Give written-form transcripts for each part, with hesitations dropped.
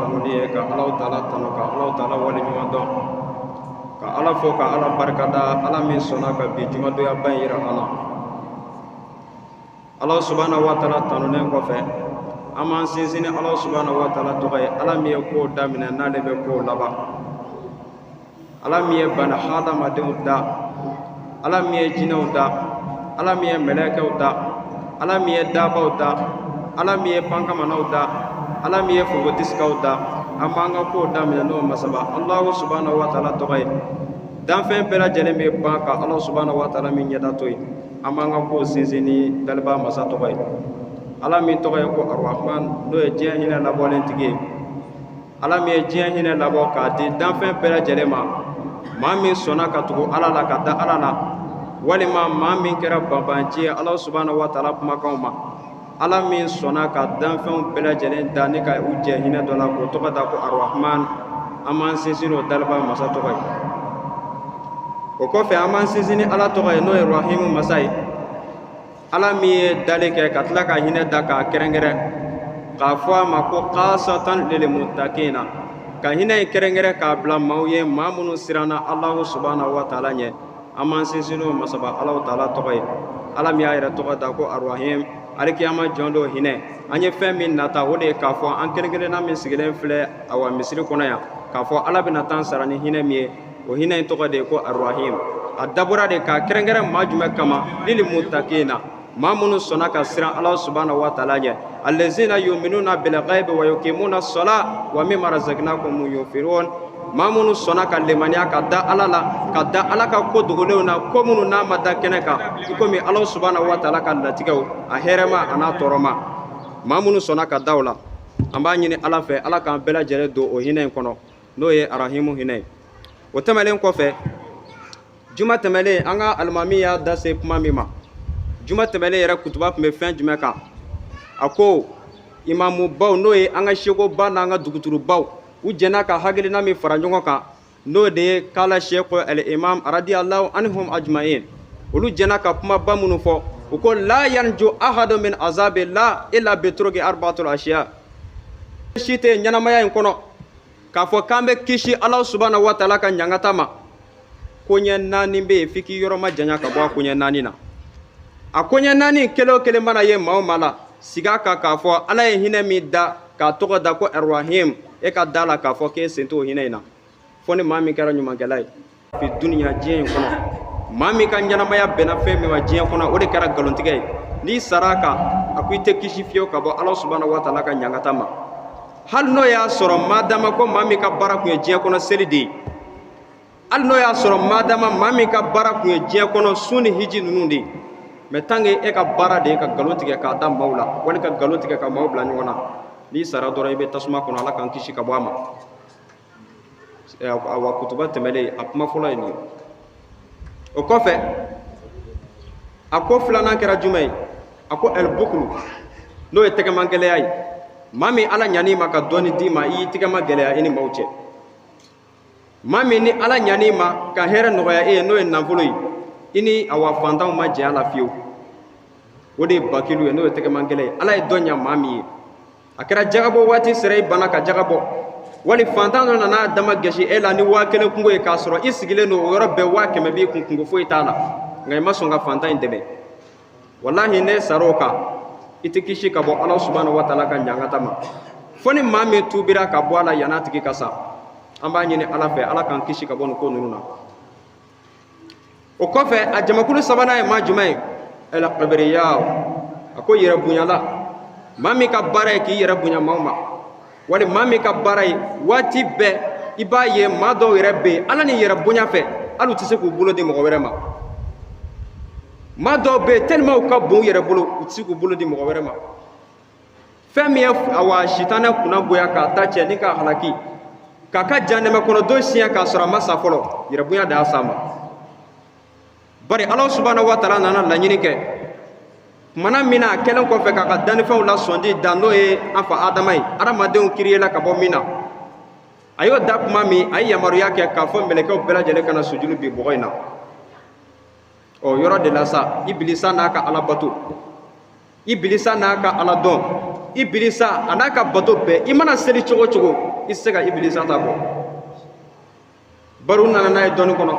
tanuni ye, ka Alahu Taala tanu, ka Alahu Taala waleɲuman dɔn, ka Ala fo, ka Ala barikada, Ala min sɔnna ka bi jumadonyaba in yira an na. Ala subahana wa taala tanunen kɔfɛ, an b'an sinsin ni Ala subahana wa taala tɔgɔ ye, Ala min ye kow daminɛ n'ale bɛ kow laban, Ala min ye bani hadamadenw da, Ala min ye jinɛw da, Ala min ye mɛlɛkɛw da, Ala min ye dabaw da, Ala min ye pankamanaw da, Ala min ye fofotisikaw da. An b'an ka kow daminɛ n'o masaba Alahu subahana wa taala tɔgɔ ye. Danfɛn bɛɛ lajɛlen bɛ ban ka Ala subahana wa taala min ɲɛda to yen, an b'an ka kow sinsin ni daliba masa tɔgɔ ye, Ala min tɔgɔ ye ko Arahman, n'o ye diɲɛ hinɛ labɔlen tigi ye, Ala min ye diɲɛ hinɛ labɔ k'a di danfɛn bɛɛ lajɛlen ma. Maa min sɔnna ka tugu Ala la, ka da Ala la, walima maa min kɛra banbanci ye Ala subahana wa taala kumakanw ma, Ala min sɔnna ka danfɛnw bɛɛ lajɛlen da ni ka u jɛ hinɛ dɔ la k'o tɔgɔ da ko Arahman, an b'an sinsin n'o daliba masa tɔgɔ ye. O kɔfɛ, an b'an sinsin ni Ala tɔgɔ ye, n'o ye Rahimu masa ye, Ala min ye dali kɛ ka tila ka hinɛ da k'a kɛrɛnkɛrɛn k'a fɔ a ma ko kasatan lil mutakina, ka hinɛ in kɛrɛnkɛrɛn k'a bila maaw ye, maa minnu siranna Alahu subahana wa taala ɲɛ. An b'an sinsin n'o masaba Alahu taala tɔgɔ ye, Ala min y'a yɛrɛ tɔgɔ da ko Arahim, alikiyama jɔn don hinɛ. An ye fɛn min nata, o de ye k'a fɔ an kelen kelenna min sigilen filɛ awa misiri kɔnɔ yan, k'a fɔ Ala bɛna taa sara ni hinɛ min ye, o hinɛ in tɔgɔ de ye ko Arahim. A dabɔra de k'a kɛrɛnkɛrɛn maa jumɛn kama? Lil mutakina, maa minnu sɔnna ka siran Ala subahana wa taala ɲɛ, allazina yuminuna bil ghaibi wa yuqimuna sala wa mimma razaqnahum yunfiqun. Maa minnu sɔnna ka lemaniya ka da Ala la, ka da Ala ka ko dogolenw na, ko minnu n'a ma da kɛnɛ kan, i komi Ala subahana wa taala ka latigɛw, a hɛrɛma a n'a tɔɔrɔma, maa minnu sɔnna ka da o la, an b'a ɲini Ala fɛ, Ala k'an bɛɛ lajɛlen don o hinɛ in kɔnɔ, n'o ye Arahimu hinɛ ye. O tɛmɛlen kɔfɛ, juma tɛmɛlen, an ka alimami y'a da se kuma min ma, juma tɛmɛlen yɛrɛ kutuba tun bɛ fɛn jumɛn kan? A ko imamubaw, n'o ye an ka sekoba n'an ka duguturubaw, u jɛnna ka hakilina min fara ɲɔgɔn kan, n'o de ye kala seko al imam radiyallahu anhum ajma'in, olu jɛnna ka kumaba minnu fɔ, u ko la yanju ahadu min azabillah illa bitruki arba'atul ashiya. Si tɛ ɲɛnamaya in kɔnɔ k'a fɔ k'an bɛ kisi Ala subahana wa taala ka ɲangata ma. Koɲɛ naani bɛ yen, f'i k'i yɔrɔ ma janya ka bɔ a koɲɛ naani na. A koɲɛ naani kelen o kelen mana ye maa o maa la, siga kan k'a fɔ Ala ye hinɛ min da k'a tɔgɔ da ko Arahim, e ka da la k'a fɔ k'e sen t'o hinɛ in na, fo ni maa min kɛra ɲumankɛla ye fi duniya, diɲɛ in kɔnɔ. Maa min ka ɲɛnamaya bɛnna fɛn min ma diɲɛ kɔnɔ, o de kɛra nkalontigɛ ye. N'i sara a kan, a ko i tɛ kisi fiyewu ka bɔ Ala subahana wa taala ka ɲangata ma, hali n'o y'a sɔrɔ maa dama ko maa min ka baara tun ye diɲɛ kɔnɔ seli de ye, hali n'o y'a sɔrɔ maa dama maa min ka baara tun ye diɲɛ kɔnɔ sun ni hiji ninnu de ye. Mais tant que e ka baara de ye ka nkalon tigɛ k'a da maaw la, wali ka nkalon tigɛ ka maaw bila ɲɔgɔn na, n'i sara dɔrɔn, i bɛ tasuma kɔnɔ. Ala k'an kisi ka bɔ a ma. Awa, kutuba tɛmɛlen, a kuma fɔlɔ ye nin ye. O kɔfɛ, a ko filanan kɛra jumɛn ye? A ko ɛlibukulu, n'o ye tɛgɛmagɛlɛya ye. Maa min Ala ɲan'i ma ka dɔɔni d'i ma, i y'i tɛgɛ magɛlɛya i ni maaw cɛ. Maa min ni Ala ɲan'i ma ka hɛrɛ nɔgɔya e ye, n'o ye nafolo ye, i ni awa fantanw ma jɛ a la fiyewu, o de ye bakilu ye, n'o ye tɛgɛmagɛlɛya ye. Ala ye dɔ ɲa maa min ye, a kɛra jagabɔ waati sera, i banna ka jaga bɔ, wali fantan dɔ nana dama gɛsi e la ni 1000 kungo ye, k'a sɔrɔ i sigilen don o yɔrɔ bɛɛ, 100,000 b'i kun, kungo foyi t'a la, nka i ma sɔn ka fantan in dɛmɛ, walahi n'e sara o kan, i tɛ kisi ka bɔ Ala subahana wa taala ka ɲangata ma, fo ni maa min tubira ka bɔ a la yann'a tigi ka sa. An b'a ɲini Ala fɛ, Ala k'an kisi ka bɔ nin ko ninnu na. O kɔfɛ, a jamakulu sabanan ye maa jumɛn ye? Alkibiriya, a ko yɛrɛ bonyala. Maa min ka baara ye k'i yɛrɛ bonya maaw ma, wali maa min ka baara ye waati bɛɛ, i b'a ye maa dɔw yɛrɛ bɛ yen, Ala ni yɛrɛ bonya fɛ, hali u tɛ se k'u bolo di mɔgɔ wɛrɛ ma. Maa dɔw bɛ yen, tellement u ka bon u yɛrɛ bolo, u tɛ se k'u bolo di mɔgɔ wɛrɛ ma. Fɛn min ye awa sitanɛ kunna goya k'a ta cɛ ni k'a halaki, k'a ka janɛmɛ kɔnɔ don siɲɛ k'a sɔrɔ a ma sa fɔlɔ, yɛrɛ bonya de y'a s'a ma. Bari Ala subahana wa taala nana laɲini kɛ kumana min na, a kɛlen kɔfɛ k'a ka dannifɛnw la sɔnji da, n'o ye an fa Adama ye, adamadenw kiriyela ka bɔ min na, a y'o da kuma min, a ye yamaruya kɛ k'a fɔ mɛlɛkɛw bɛɛ lajɛlen ka na sujuru bin bɔgɔ in na. Ɔ yɔrɔ de la sa, Ibilisa n'a ka Ala bato, Ibilisa n'a ka Ala dɔn, Ibilisa a n'a ka bato bɛɛ, i mana seli cogo o cogo, i tɛ se ka Ibilisa ta bɔ. Bari u nana n'a ye dɔnni kɔnɔ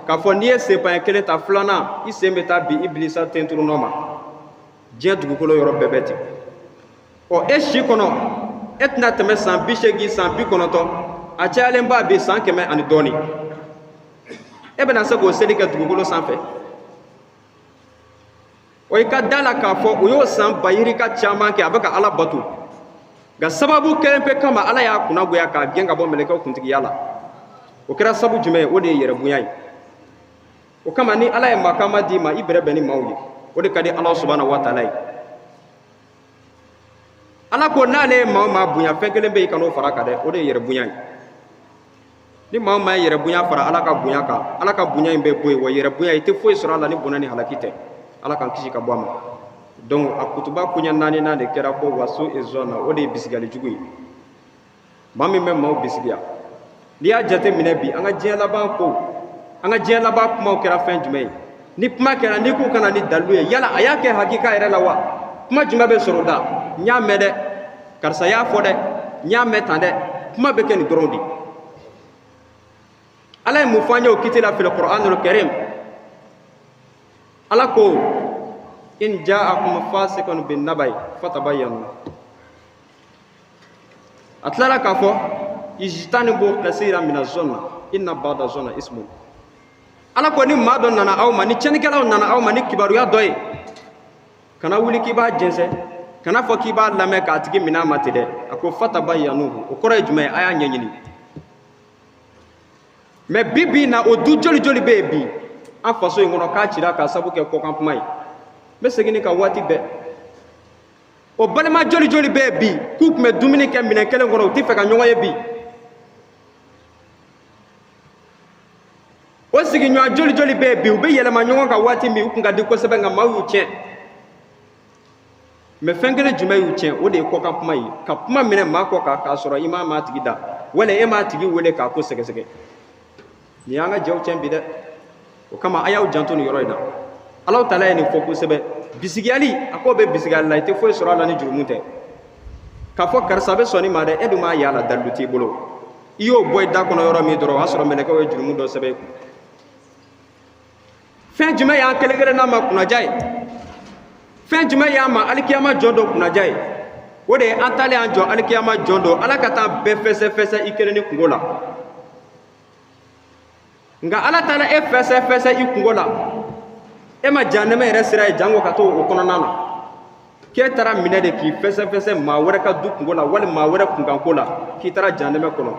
k'a fɔ n'i ye senpaɲɛ kelen ta, filanan i sen bɛ taa bin Ibilisa tenturu nɔ ma. Diɲɛ dugukolo yɔrɔ bɛɛ bɛ ten. Ɔ, e si kɔnɔ e tɛna tɛmɛ san 80, san 90, a cayalenba bi san 100 ani dɔɔnin. E bɛna se k'o seli kɛ dugukolo sanfɛ? O i ka da la k'a fɔ o y'o san bayirika caman kɛ a bɛ ka Ala bato, nka sababu kelen pe kama Ala y'a kunnagoya k'a gɛn ka bɔ mɛlɛkɛw kuntigiya la. O kɛra sabu jumɛn ye? O de ye yɛrɛbonya ye. O kama ni Ala ye makama d'i ma, i bɛrɛ bɛn ni maaw ye, o de ka di Ala subahana wa taala ye. Ala ko n'ale ye maa o maa bonya, fɛn kelen bɛ yen, i kan'o fara kan dɛ, o de ye yɛrɛbonya ye. Ni maa o maa ye yɛrɛbonya fara Ala ka bonya kan, Ala ka bonya in bɛ bɔ yen. Wa yɛrɛbonya, i tɛ foyi sɔrɔ a la ni bɔnɛ ni halaki tɛ. Ala k'an kisi ka bɔ a ma. Donc a kutuba koɲɛ naaninan de kɛra ko wasu ezɔn na, o de ye bisigiyali jugu ye, maa min bɛ maaw bisigiya. N'i y'a jate minɛ bi, an ka diɲɛ laban ko, an ka diɲɛ laban kumaw kɛra fɛn jumɛn ye? Ni kuma kɛra, n'i k'u ka na ni dalilu ye, yala a y'a kɛ hakika yɛrɛ la wa? Kuma jumɛn bɛ sɔrɔ da? N y'a mɛn dɛ, karisa y'a fɔ dɛ, n y'a mɛn tan dɛ. Kuma bɛ kɛ nin dɔrɔn de. Ala ye mun fɔ an ye o kiti la? Fil Qur'anul Karim, Ala ko in ja'akum fasiqun bin nabai fatabayyanu. A tilala k'a fɔ ijtanibu kasira mina zɔnna inna ba'da zɔnna ismun. Ala ko ni maa dɔ nana aw ma, ni tiɲɛnikɛlaw nana aw ma ni kibaruya dɔ ye, kana wuli k'i b'a jɛnsɛn, kana fɔ k'i b'a lamɛn k'a tigi minɛ a ma ten dɛ. A ko fatabayyanuhu, o kɔrɔ ye jumɛn ye? A y'a ɲɛɲini. Mɛ bi bi in na, o du joli joli bɛ yen bi an faso in kɔnɔ k'a cira k'a sabu kɛ kɔkan kuma ye? N bɛ segin nin kan waati bɛɛ. O balima joli joli bɛ yen bi k'u tun bɛ dumuni kɛ minɛn kelen kɔnɔ, u tɛ fɛ ka ɲɔgɔn ye bi? O sigiɲɔgɔn joli joli bɛ yen bi, u bɛ yɛlɛma ɲɔgɔn kan waati min, u tun ka di kosɛbɛ, nka maaw y'u tiɲɛ. Mɛ fɛn kelen jumɛn y'u tiɲɛ? O de ye kɔkan kuma ye, ka kuma minɛ maa kɔ kan k'a sɔrɔ i m'a maa tigi da, wala e m'a tigi wele k'a ko sɛgɛsɛgɛ. Nin y'an ka jɛw tiɲɛ bi dɛ. O kama a y'aw janto nin yɔrɔ in na. Alahu taala ye nin fɔ kosɛbɛ. Bisigiyali, a k'o bɛ bisigiyali la, i tɛ foyi sɔrɔ a la ni jurumu tɛ. K'a fɔ karisa bɛ sɔn nin ma dɛ, e dun m'a y'a la, dalilu t'i bolo. I y'o bɔ i da kɔnɔ yɔrɔ min dɔrɔn, o y'a sɔrɔ mɛlɛkɛw ye jurumu dɔ sɛbɛn i kun. Fɛn jumɛn y'an kelen kelenna ma kunnaja ye? Fɛn jumɛn y'an ma alikiyama jɔ don kunnaja ye? O de ye an taalen an jɔ alikiyama jɔ don, Ala ka taa bɛɛ fɛsɛfɛsɛ i kelen ni kunko la. Nka Ala taara e fɛsɛfɛsɛ i kunko la, e ma jahanɛmɛ yɛrɛ sira ye, janko ka to o kɔnɔna na, k'e taara minɛ de k'i fɛsɛfɛsɛ maa wɛrɛ ka du kunko la, wali maa wɛrɛ kunkanko la, k'i taara jahanɛmɛ kɔnɔ.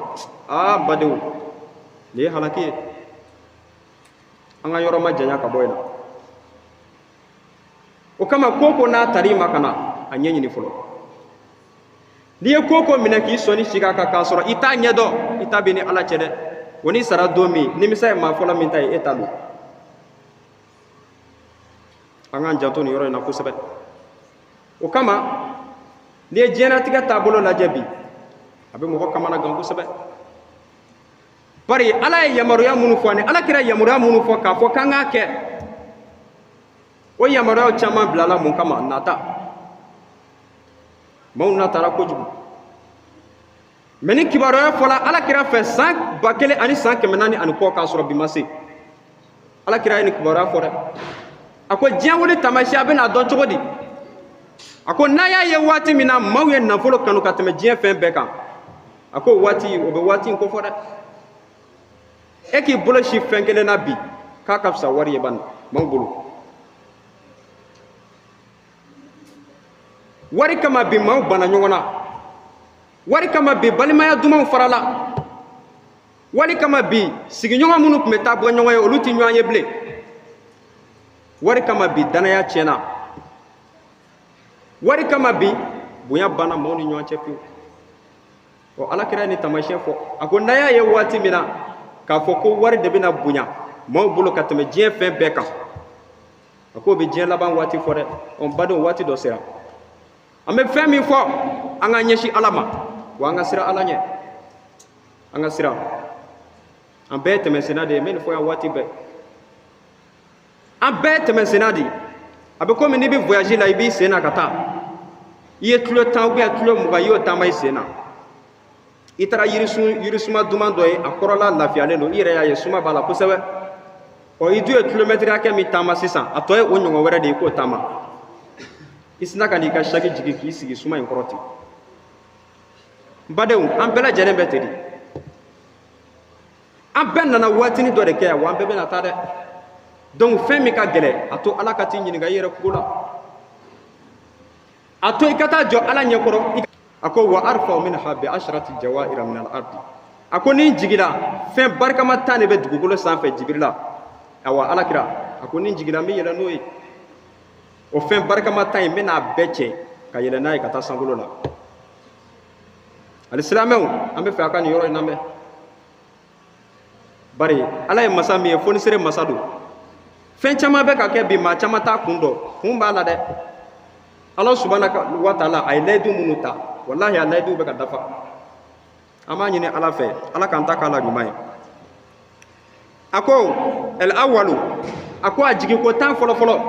Aa, n badenw, nin ye halaki ye. An ka yɔrɔ ma janya ka bɔ yen na. O kama ko ko n'a tar'i ma, ka na a ɲɛɲini fɔlɔ. N'i ye ko ko minɛ k'i sɔnni sigi a kan k'a sɔrɔ i t'a ɲɛdɔn, i ta b'i ni Ala cɛ dɛ. O n'i sara don min, nimisa ye maa fɔlɔ min ta ye, e ta don. An k'an janto nin yɔrɔ in na kosɛbɛ. O kama n'i ye diɲɛlatigɛ taabolo lajɛ bi, a bɛ mɔgɔ kamana gan kosɛbɛ. Bari Ala ye yamaruya minnu fɔ ani Ala kira yamaruya minnu fɔ k'a fɔ k'an k'a kɛ, o yamaruyaw caman bilala mun kama? Nata. Maaw natara kojugu. Mɛ ni kibaruya fɔla Ala kira fɛ san 1400 ani san 400 ani kɔ, k'a sɔrɔ bi ma se, Ala kira ye nin kibaruya fɔ dɛ. A ko diɲɛ wuli taamasiyɛn, a bɛna dɔn cogo di? A ko n'a y'a ye waati min na maaw ye nafolo kanu ka tɛmɛ diɲɛ fɛn bɛɛ kan, a ko waati o bɛ waati in kofɔ dɛ. E k'i bolo si fɛn kelen na bi k'a ka fisa wari ye bani maaw bolo. Wari kama bi maaw banna ɲɔgɔn na, wari kama bi balimaya dumanw farala, wari kama bi sigiɲɔgɔn minnu tun bɛ taa bɔ ɲɔgɔn ye, olu tɛ ɲɔgɔn ye bilen, wari kama bi danaya tiɲɛna, wari kama bi bonya banna maaw ni ɲɔgɔn cɛ pewu. Ɔ, Ala kira ye nin taamasiyɛn fɔ. A ko n'a y'a ye waati min na k'a fɔ ko wari de bɛna bonya maaw bolo ka tɛmɛ diɲɛ fɛn bɛɛ kan, a k'o bɛ diɲɛ laban waati fɔ dɛ. Ɔ, n badenw, waati dɔ sera. An bɛ fɛn min fɔ, an ka ɲɛsin Ala ma, wa an ka siran Ala ɲɛ, an ka siran. An bɛɛ ye tɛmɛsenna de ye. N bɛ nin fɔ yan waati bɛɛ, an bɛɛ ye tɛmɛsenna de ye. A bɛ komi n'i bɛ voyage la, i b'i sen na ka taa. I ye kilo 10 ou bien kilo 20, i y'o taama i sen na, i taara yirisuma duman dɔ ye, a kɔrɔla lafiyalen don, i yɛrɛ y'a ye suma b'a la kosɛbɛ. Ɔ, i dun ye kilomɛtiri hakɛ min taama sisan, a tɔ ye o ɲɔgɔn wɛrɛ de ye k'o taama. I sinna ka n'i ka saki jigin k'i sigi suma in kɔrɔ ten. N badenw, an bɛɛ lajɛlen bɛ ten de. An bɛɛ nana waatinin dɔ de kɛ yan, wa an bɛɛ bɛna taa dɛ. Donc fɛn min ka gɛlɛn, a to Ala ka t'i ɲininka i yɛrɛ kunko la, a to i ka taa jɔ Ala ɲɛkɔrɔ. A ko wa arfa'u minha bi ashrati jawahira min al-ardi. A ko ni n jiginna, fɛn barikama 10 de bɛ dugukolo sanfɛ. Jibirila, awa Ala kira, a ko ni n jiginna, n bɛ yɛlɛ n'o ye. O fɛn barikama 10 in, n bɛna a bɛɛ cɛ ka yɛlɛ n'a ye ka taa sankolo la. Alisilamɛw, an bɛ fɛ a ka nin yɔrɔ in lamɛn, bari Ala ye masa min ye, fonisere masa don. Fɛn caman bɛ ka kɛ bi, maa caman t'a kun dɔn, kun b'a la dɛ. Ala subahana wa taala, a ye layidu minnu ta, walahi a layidu bɛ ka dafa. An b'a ɲini Ala fɛ, Ala k'an ta k'a la ɲuman ye. A ko el awalu, a ko a jigi ko 10 fɔlɔfɔlɔ,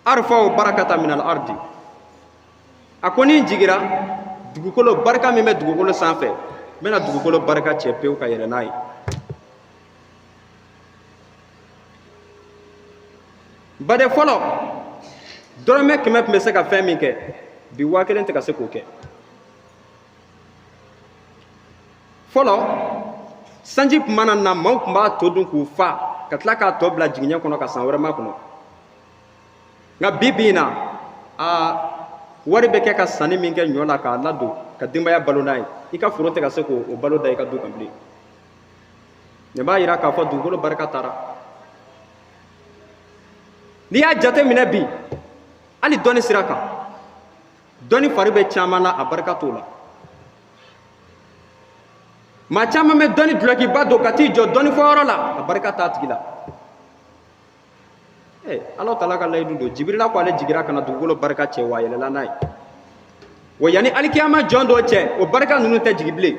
arfa'u barakata min al ardi. A ko ni n jigira, dugukolo barika min bɛ dugukolo sanfɛ, n bɛna dugukolo barika cɛ pewu ka yɛlɛ n'a ye. Baden fɔlɔ, dɔrɔmɛ 100 tun bɛ se ka fɛn min kɛ, bi 1000 tɛ ka se k'o kɛ. Fɔlɔ, sanji tun mana na, maaw tun b'a to dun k'u fa, ka tila k'a tɔ bila jigiɲɛ kɔnɔ ka san wɛrɛ makɔnɔ. Nka bi bi in na, aa, wari bɛ kɛ ka sanni min kɛ ɲɔ la k'a ladon ka denbaya balo n'a ye, i ka foro tɛ ka se k'o balo da i ka du kan bilen. Nin b'a yira k'a fɔ dugukolo barika taara. N'i y'a jate minɛ bi, hali dɔnni sira kan, dɔnni fari bɛ caman na, a barika t'o la. Maa caman bɛ dɔnni dulɔkiba don ka t'i jɔ dɔnni fɔyɔrɔ la, a barika t'a tigi la. Ala taala ka layidu don. Jibirila ko ale jigira ka na dugukolo barika cɛ, wa a yɛlɛla n'a ye. Wa yanni alikiyama jɔn dɔ cɛ, o barika ninnu tɛ jigin bilen.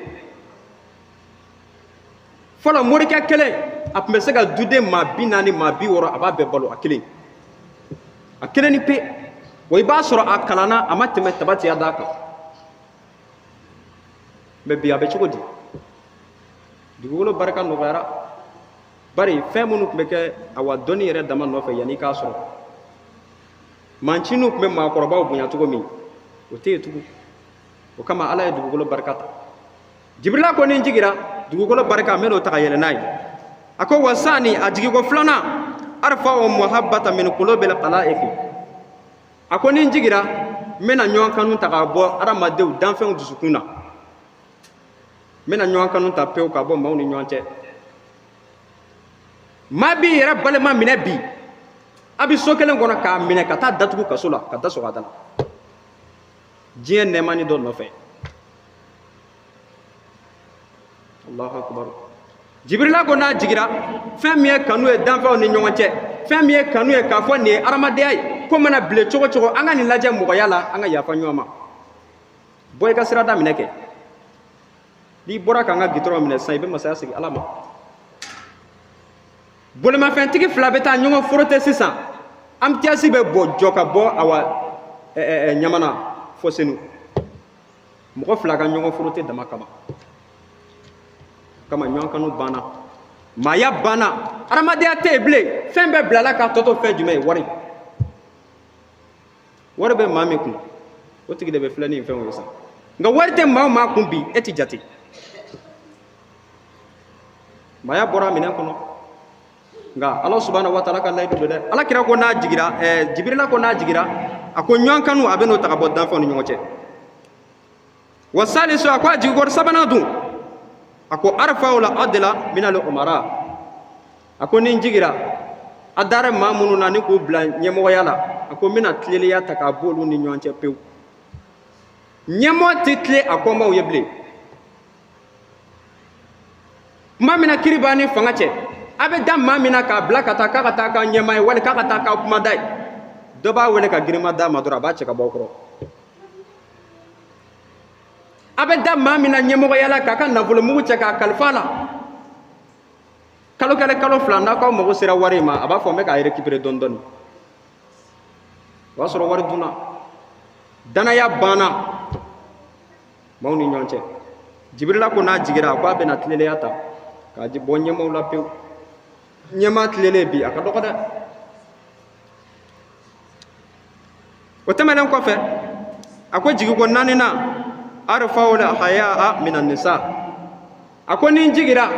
Fɔlɔ, morikɛ kelen, a tun bɛ se ka duden maa 40, maa 60, a b'a bɛɛ balo a kelen, a kelen ni pe. Wa i b'a sɔrɔ a kalanna, a ma tɛmɛ tabatiya d'a kan. Mɛ bi a bɛ cogo di? Dugukolo barika nɔgɔyara, bari fɛn minnu tun bɛ kɛ awa dɔnni yɛrɛ dama nɔfɛ yanni i k'a sɔrɔ, manciniw tun bɛ maakɔrɔbaw bonya cogo min, o tɛ yen tugun. O kama Ala ye dugukolo barika ta. Jibirila ko ni n jigira, dugukolo barika, n bɛn'o ta ka yɛlɛ n'a ye. A ko wa sani, a jigiko filanan, arfa'u muhabbata min qulubil khalaiqi. A ko ni n jigira, n bɛna ɲɔgɔn kanu ta k'a bɔ adamadenw danfɛnw dusukun na. N bɛna ɲɔgɔn kanu ta pewu k'a bɔ maaw ni ɲɔgɔn cɛ. Maa b'i yɛrɛ balima minɛ bi, a bɛ so kelen kɔnɔ, k'a minɛ ka taa datugu kaso la, ka da sɔgɔ a da la, diɲɛ nɛɛmani dɔ nɔfɛ. Allahu akbar. Jibirila ko n'a jigira, fɛn min ye kanu ye danfɛnw ni ɲɔgɔn cɛ, fɛn min ye kanu ye k'a fɔ nin ye adamadenya ye, ko mana bilen cogo cogo, an ka nin lajɛ mɔgɔya la, an ka yafa ɲɔgɔn ma. Bɔ i ka sirada minɛ kɛ. N'i bɔra k'an ka gitɔrɔn minɛ sisan, i bɛ masaya segin Ala ma. Bolimafɛntigi fila bɛ taa ɲɔgɔn forote sisan, embouteillage bɛ bɔ jɔ ka bɔ awa Ɲamana fo Senu, mɔgɔ fila ka ɲɔgɔn forote dama kama. Kama ɲɔgɔn kanu banna, maaya banna, adamadenya tɛ yen bilen. Fɛn bɛɛ bilala k'a tɔ to fɛn jumɛn ye? Wari. Wari bɛ maa min kun, o tigi de bɛ filɛ ni fɛnw ye sa. Nka wari tɛ maa o maa kun bi, e ti jate. Maaya bɔra minɛn kɔnɔ. Nka Ala subahana wa taala ka layidu don dɛ. Ala kira ko n'a jigira, Jibirila ko n'a jigira, a ko ɲɔgɔn kanu, a bɛ n'o ta ka bɔ danfɛnw ni ɲɔgɔn cɛ. Wa salisu, a ko a jigikɔrɔ sabanan dun, a ko arfa'u la adla minal umara. A ko ni n jigira, a dara maa minnu na ni k'u bila ɲɛmɔgɔya la, a ko n bɛna tilelenya ta k'a bɔ olu ni ɲɔgɔn cɛ pewu. Ɲɛmɔgɔ tɛ tilen a kɔmaw ye bilen. Tuma min na kiri b'a ni fanga cɛ, a bɛ da maa min na k'a bila ka taa k'a ka taa k'a ɲɛmaa ye, wali k'a ka taa k'a kumada ye, dɔ b'a wele ka girinma d'a ma dɔrɔn, a b'a cɛ ka bɔ aw kɔrɔ. A bɛ da maa min na ɲɛmɔgɔya la k'a ka nafolomugu cɛ k'a kalifa a la, kalo kelen kalo fila, n'a k'aw mago sera wari in ma, a b'a fɔ n bɛ k'a récupérer dɔɔni dɔɔni. O y'a sɔrɔ wari dunna. Danaya banna maaw ni ɲɔgɔn cɛ. Jibirila ko n'a jigira, a ko a bɛna tilelenya ta k'a bɔ ɲɛmaaw la pewu. Ɲɛmaa tilelen bi a ka dɔgɔ dɛ. O tɛmɛnen kɔfɛ, a ko jigiko naaninan, arfa'ul hayaa minan nisa. A ko ni n jigira,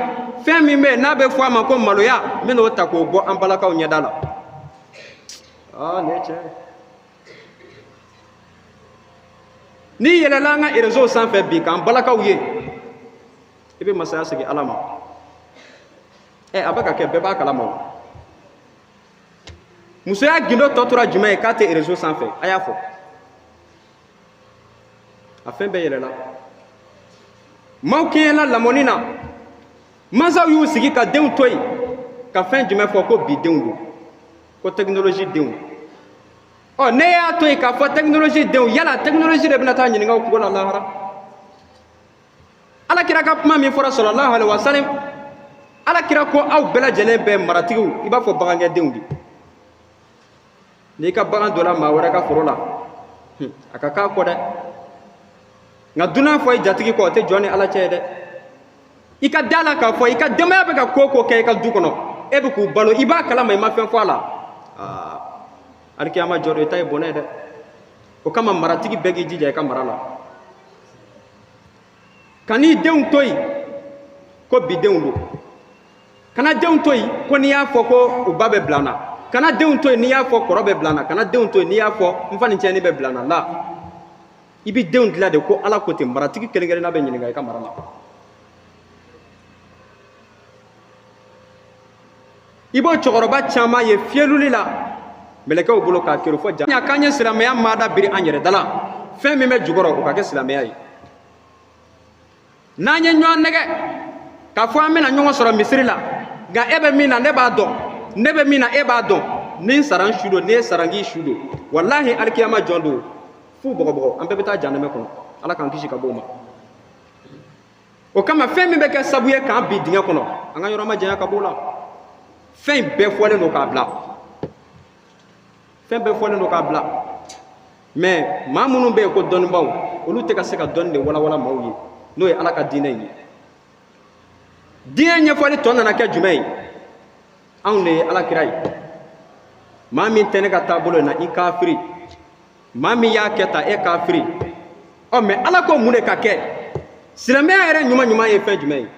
fɛn min bɛ yen n'a bɛ fɔ a ma ko maloya, n bɛn'o ta k'o bɔ an balakaw ɲɛda la. Aa, nin ye tiɲɛ ye. N'i yɛlɛla an ka réseau sanfɛ bi k'an balakaw ye, i bɛ masaya segin Ala ma. Ɛ, a bɛ ka kɛ, bɛɛ b'a kalama o. Musoya gindo tɔ tora jumɛn ye k'a tɛ réseau sanfɛ? A y'a fɔ, a fɛn bɛɛ yɛlɛla. Maaw kɛɲɛla lamɔni na, mansaw y'u sigi ka denw to yen ka fɛn jumɛn fɔ? Ko bi denw don, ko technologie denw. Ɔ, ne y'a to yen k'a fɔ technologie denw, yala technologie de bɛna taa ɲininka o kungo la lahara? Ala kira ka kuma min fɔra sallallahu alaihi wasallam, Ala kira ko aw bɛɛ lajɛlen bɛ maratigiw i b'a fɔ bagankɛdenw de. N'i ka bagan donna maa wɛrɛ ka foro la, a ka k'a kɔ dɛ. Nka dunan fɔ i jatigi kɔ, o tɛ jɔn ni Ala cɛ ye dɛ. I ka da la k'a fɔ i ka denbaya bɛ ka ko o ko kɛ i ka du kɔnɔ, e bɛ k'u balo, i b'a kalama, i ma fɛn fɔ a la. Aa, alikiyama jɔ don, i ta ye bɔnɛ ye dɛ. O kama maratigi bɛɛ k'i jija i ka mara la. Kan'i denw to yen ko bi denw don. Kana denw to yen ko n'i y'a fɔ ko u ba bɛ bila n na. Kana denw to yen n'i y'a fɔ kɔrɔ bɛ bila n na. Kana denw to yen n'i y'a fɔ n fa ni cɛnni bɛ bila n na. La, i bɛ denw dilan de ko Ala ko ten. Maratigi kelen kelenna bɛ ɲininka i ka mara la. I b'o cɛkɔrɔba caman ye fiyɛluli la mɛlɛkɛw bolo k'a kero fɔ ja. K'an ye silamɛya maada biri an yɛrɛ da la, fɛn min bɛ jukɔrɔ o ka kɛ silamɛya ye. N'an ye ɲɔgɔn nɛgɛ k'a fɔ an bɛna ɲɔgɔn sɔrɔ misiri la, nka e bɛ min na ne b'a dɔn, ne bɛ min na e b'a dɔn, ni n sara n su don, ni e sara n k'i su don, walahi alikiyama jɔn don fu bɔgɔbɔgɔ, an bɛɛ bɛ taa jahanamɛ kɔnɔ. Ala k'an kisi ka bɔ o ma. O kama fɛn min bɛ kɛ sabu ye k'an bin dingɛ kɔnɔ, an ka yɔrɔ ma janya ka b'o la. Fɛn bɛɛ fɔlen don k'a bila, fɛn bɛɛ fɔlen don k'a bila. Mais maa minnu bɛ yen ko dɔnnibaaw, olu tɛ ka se ka dɔnni de walawala maaw ye, n'o ye Ala ka diinɛ ye. Diinɛ ɲɛfɔli tɔ nana kɛ jumɛn ye? Anw de ye Ala kira ye. Maa min tɛ ne ka taabolo in na, i kafiri. Maa min y'a kɛ tan, e kafiri. Ɔ, mais Ala ko mun de ka kɛ? Silamɛya yɛrɛ ɲuman ɲuman ye fɛn jumɛn ye?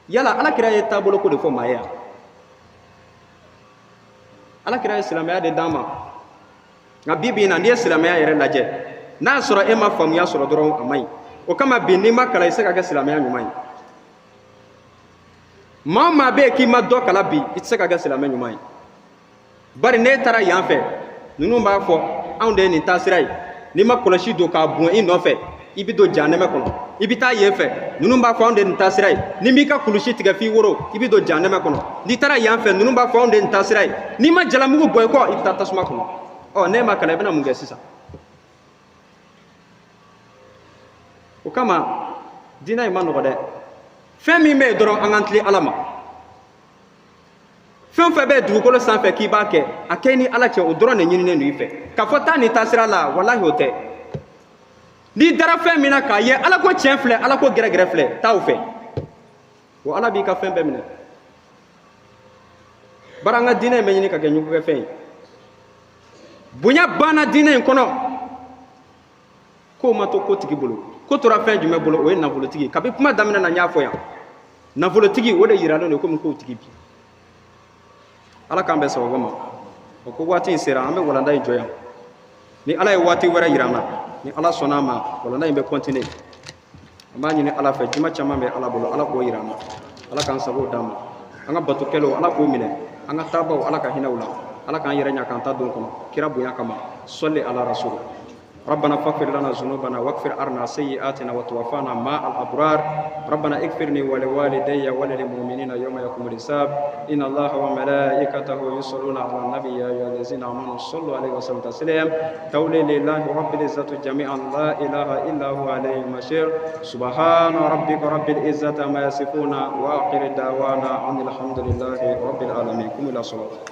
Yala Ala kira ye taabolo ko de fɔ maa ye yan? Ala kira ye silamɛya de d'an ma. Nka bi bi in na, n'i ye silamɛya yɛrɛ lajɛ, n'a y'a sɔrɔ e ma faamuya sɔrɔ dɔrɔn, a man ɲi. O kama bi n'i ma kalan, i tɛ se ka kɛ silamɛya ɲuman ye. Maa o maa bɛ yen k'i ma dɔ kalan bi, i tɛ se ka kɛ silamɛ ɲuman ye. Bari n'e taara yan fɛ, ninnu b'a fɔ anw de ye nin taasira ye, n'i ma kɔlɔsi don k'a bon i nɔfɛ, i bɛ don jahanɛmɛ kɔnɔ. I bɛ taa yen fɛ, ninnu b'a fɔ anw de ye nin taasira ye, n'i m'i ka kulusi tigɛ f'i woro, i bɛ don jahanɛmɛ kɔnɔ. N'i taara yan fɛ, ninnu b'a fɔ anw de ye nin taasira ye, n'i ma jalamugu bɔ i kɔ, i bɛ taa tasuma kɔnɔ. Ɔ, n'e ma kalan, i bɛna mun kɛ sisan? O kama diinɛ in ma nɔgɔ dɛ. Fɛn min bɛ yen dɔrɔn, an k'an tilen Ala ma. Fɛn o fɛn bɛ dugukolo sanfɛ k'i b'a kɛ, a kɛ ni Ala cɛ, o dɔrɔn de ɲininen don i fɛ. K'a fɔ taa nin taasira la, walahi o tɛ. N'i dara fɛn min na k'a ye Ala ko tiɲɛ filɛ, Ala ko gɛrɛgɛrɛ filɛ, taa o fɛ. O Ala b'i ka fɛn bɛɛ minɛ. Bari an ka diinɛ in bɛ ɲini ka kɛ ɲugukɛfɛn ye. Bonya banna diinɛ in kɔnɔ. Kow ma to kotigi bolo, ko tora fɛn jumɛn bolo? O ye nafolotigi. Kabi kuma daminɛ na n y'a fɔ yan, nafolotigi o de yiralen don komi kotigi bi. Ala k'an bɛn sababu ma. O ko waati in sera, an bɛ walanda in jɔ yan. Ni Ala ye waati wɛrɛ yira an na, ni Ala sɔnna a ma, walanda in bɛ continuer. An b'a ɲini Ala fɛ, juma caman bɛ Ala bolo, Ala k'o yira an na. Ala k'an sago d'an ma. An ka bato kɛlenw, Ala k'o minɛ. An ka taabaw, Ala ka hinɛ u la. Ala k'an yɛrɛ ɲa k'an ta don kɔnɔ kira bonya kama. Sɔli ala rasul. ربنا فاغفر لنا ذنوبنا واغفر عنا سيئاتنا وتوفانا مع الأبرار. ربنا اغفرني ولوالدي وللمؤمنين يوم يقوم الحساب. إن الله وملائكته يصلون على النبي يا أيها الذين آمنوا صلوا عليه وسلموا تسليما. تولي لله رب العزة جميعا لا إله إلا هو عليه المصير. سبحان ربك رب العزة ما يصفون وآخر دعوانا أن الحمد لله رب العالمين. قوموا إلى الصلاة.